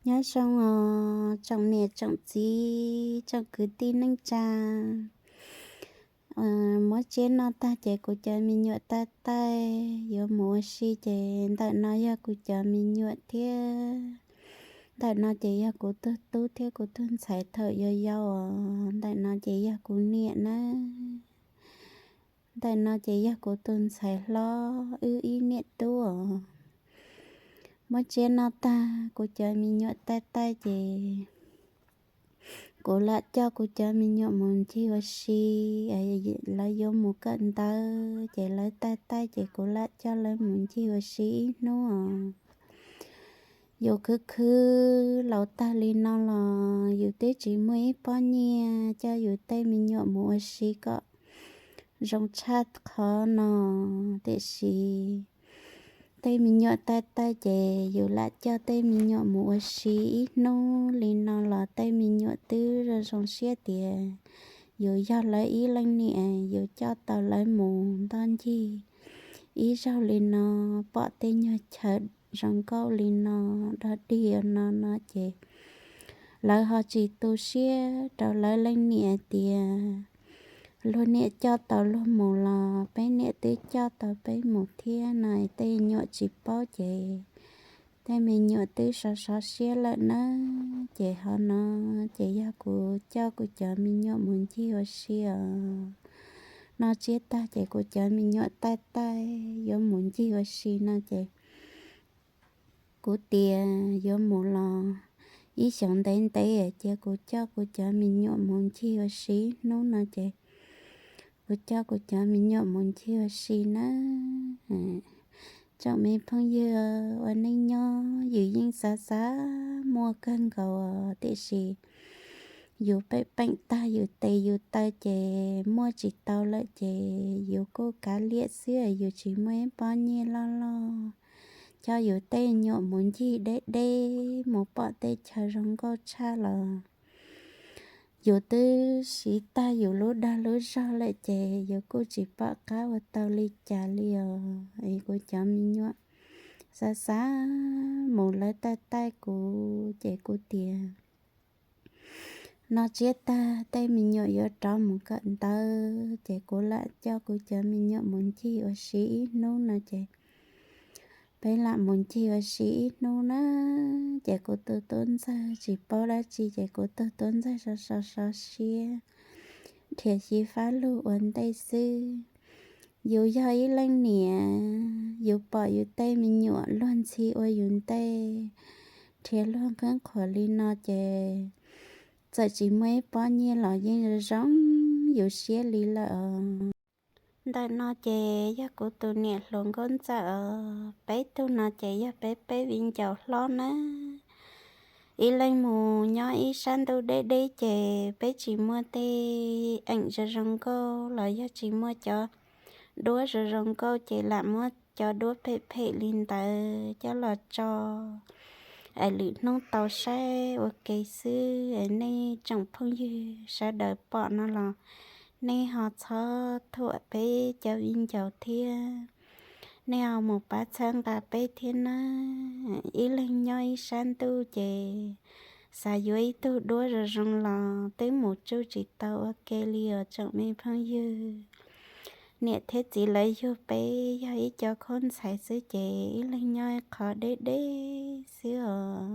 Nyob zoo os tsoom niam tsoom txiv tsoom kwv tij neej tsa. Muab tsiab noj tag ces kuv cov me nyuam taij taij yuav mus ua si ces ntawm no yog kuv cov me nyuam thiab. Ntawm no ces yog kuv tug tub thiab kuv tug ntxhais thaum yau yau os. Ntawm no ces yog kuv niam na. Ntawm no ces yog kuv tus ntxhais hlob wb ib niam tub os. Muab tsiab noj tag kuv cov me nyuam taij taij ces kuv lam coj kuv cov me nyuam mus ncig ua si. Lawv yuav mus kawm ntawv ces lawv taij taij ces kuv lam coj lawv mus ncig ua si ib hnub os. Yus khwv khwv laus tag li no los yus twb tsis muaj ib pob nyiaj coj yus tej me nyuam mus ua si kom zoo tshaj qhov no. Tiam sis tej me nyuam taij taij ces yus lam coj tej me nyuam mus ua si ib hnub li no los tej me nyuam twb zoo zoo siab tias yus yog lawv ib leej niam, yus coj tau lawv mus ntoj ncig ib zaug li no, pom tej nyuag chaw zoo nkauj li no, dog dig no no ces lawv ho tsis tu siab rau lawv leej niam tias luag niam coj tau luag mus los peb niam twb coj tau peb mus thiab no. Tej nyuam tsis paub ces tej me nyuam twb sov sov siab lawm nawb. Ces ho no ces yog kuv coj kuv cov me nyuam mus ncig ua si os. Noj tsiab tag ces kuv cov me nyuam taij taij yuav mus ncig ua si no ces kuv tias yuav mus los ib xyoos ntev ntev cia kuv coj kuv cov me nyuam mus ncig ua si ib hnub no ces kuv coj kuv cov me nyuam mus ncig ua si nawb. Tsoom me phooj ywg ua neej nyob yus yeej xav xav muaj kawg nkaus tiam sis yus pej peem tag yus tes yus taw ces muaj tsis tau lawm ces yus kuj kav liam xwb, yus tsis muaj ib pob nyiaj loj loj coj yus tej nyuam mus ncig deb deb mus pom tej chaw zoo nkauj tshaj los yus twb siv tag yus lub dag lub zog lawm ces yus kuj tsis pom qab ua tau li cas li os. Es kuv cov me nyuam xav xav mus lawv taij taij kuv ces kuv tias noj tsiab tag tej me nyuam yuav rov mus kawm ntawv ces kuv lam coj kuv cov me nyuam mus ncig ua si ib hnub no ces peb lam mus ncig ua si ib hnub na. Ces kuv tus tub ntxawg tsis paub dab tsi ces kuv tus tub ntxawg so so so siab nrhiav xyiv fab lug ua ntej xwb. Yus yog ib leej niam, yus pom yus tej me nyuam luag ntxhi ua yus ntej, nrhiav luag nkeeb qhuas li no ces txawm tsis muaj ib pob nyiaj los yeej zoo zoo yus siab li lawm os. Ntawm no ces yog kuv tus niam hluas nkauj ntxawm os. Peb tug no ces yog peb peb viv ncaus hlob nawb. Ib leeg mus nyob ib sab ntuj deb deb ces peb tsis muaj tej eem zoo zoo nkauj los yog tsis muaj cov duab zoo zoo nkauj ces lam muab cov duab phem phem li ntawd coj los tso es lwm hnub tau saib ua ke xwb. Nej tsoom phooj ywg sawv daws pom no los nej ho txhob thuam peb cov viv ncaus thiab. Nej ho mus pab txhawb nqa peb thiab nawb. Ib leeg nyob ib sab ntuj ces xav yuav ib tug duab zoo zoo los twb mus tsuj tsis tau ua ke li os tsoom me phooj ywg. Niam thiab txiv lawv yug peb yog ib co khaub ntxhais xwb ces ib leeg nyob qhov deb deb xwb os.